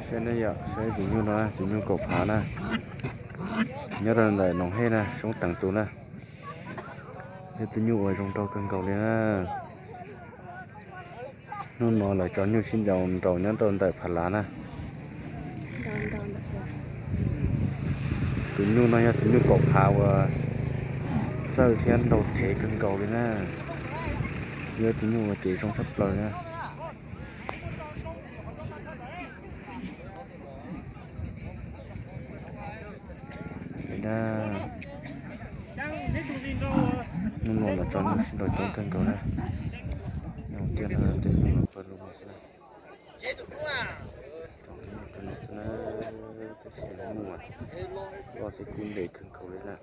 Saib ne yom, saib tus nyuj no, tus nyuj kaum phav na, nyob rau ntawm Noom Hej na, Soob Teev tus na. Yog tus nyuj uas zoo nraug kawg nkaus li na. Hnub no lawv tso nyuj sib nraus nraus nyob rau ntawm Phav Lav na. Tus nyuj no yog tus nyuj kaum phav uas txawj thiab nraug thev kawg nkaus li na. Yog tus nyuj uas kev zoo tshaj plaws na. Hnub no lawv tso nyuj sib nraus coob kawg nkaus na. Tiag no tej nyuj los pawg lug no xwb na. Tso nyuj rau no xwb na, tab sis muaj loj thiab kub ntev kawg nkaus li na.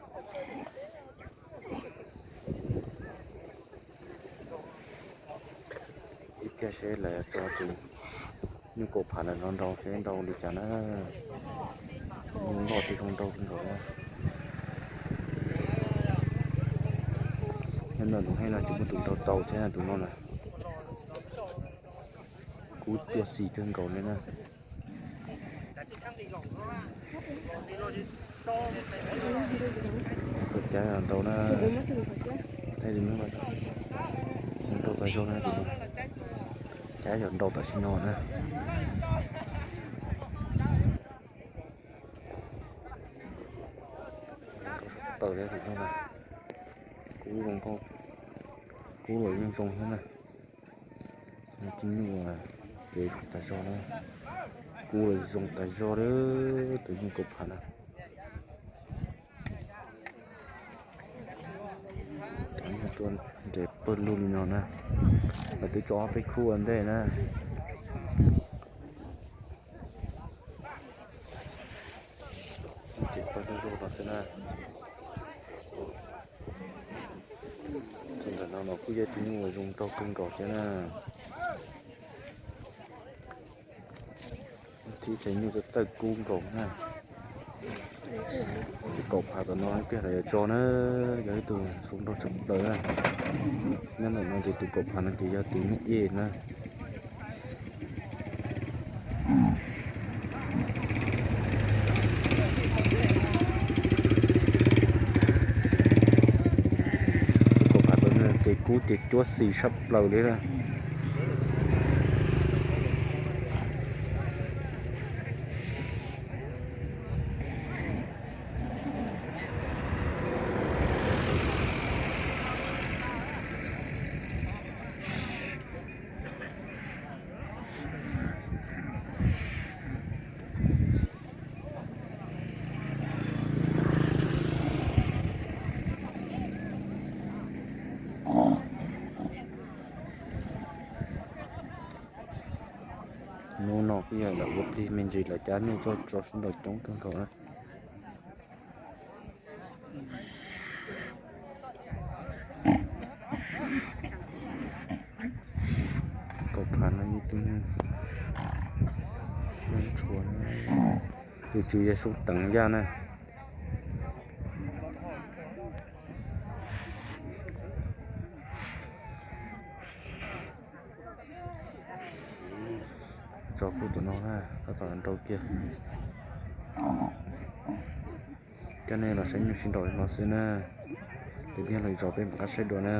Ib pliag seb lawv tso tus nyuj kaum phav ntawm no nraus seb nraus li cas na. Nyuj loj thiab zoo nraug kawg nkaus na. Nyob ntawm Noom Hej no tsis muaj tus nraus tau thiab tus no na. Kub cuag xis kawg nkaus li na. Cab yog nraus na, thaij li no, nraus tas zog na, cab yog nraus tam sim no na. Nraus sab plaws li tus no na, kub zoo nkauj, kub los yeej zoo thiab na. Tus nyuj kev zoo tas zog na, kub los zoo tas zog li tus nyuj kaum phav na. Cov nyuj tuaj nres pawg lug li no na, lawv twb tso ob peb khub ua ntej na. Nres pawg lug lug no xwb na. Tus ntawm no los kuj yog tus nyuj uas zoo nraug kawg nkaus thiab na. Thib tsev nyuj txawj txawj kub nkaus na. Tus kaum phav tom no ib pliag lawv yuav tso na, yog ib tug zoo nraug tshaj plaws na. Nyob ntawm no ces tus kaum phav no ces yog tus nyuj ej na. Tus kaum phav tom no ces kub ces cuab xis tshaj plaws li na. Hnub no kuj yog lawv ua plig me ntsis lawv cab nyuj tuaj tso sib nraus coob kawg nkaus na. Kaum phav no ib tug ntshua, tus tswv yog Xub Teev Yaj na. Tso kuj tus no na, tab tom nrau kiag. Coj nej los saib nyuj sib nraus li no xwb na. Tus niag lawm zos peb mam qab saib dua na.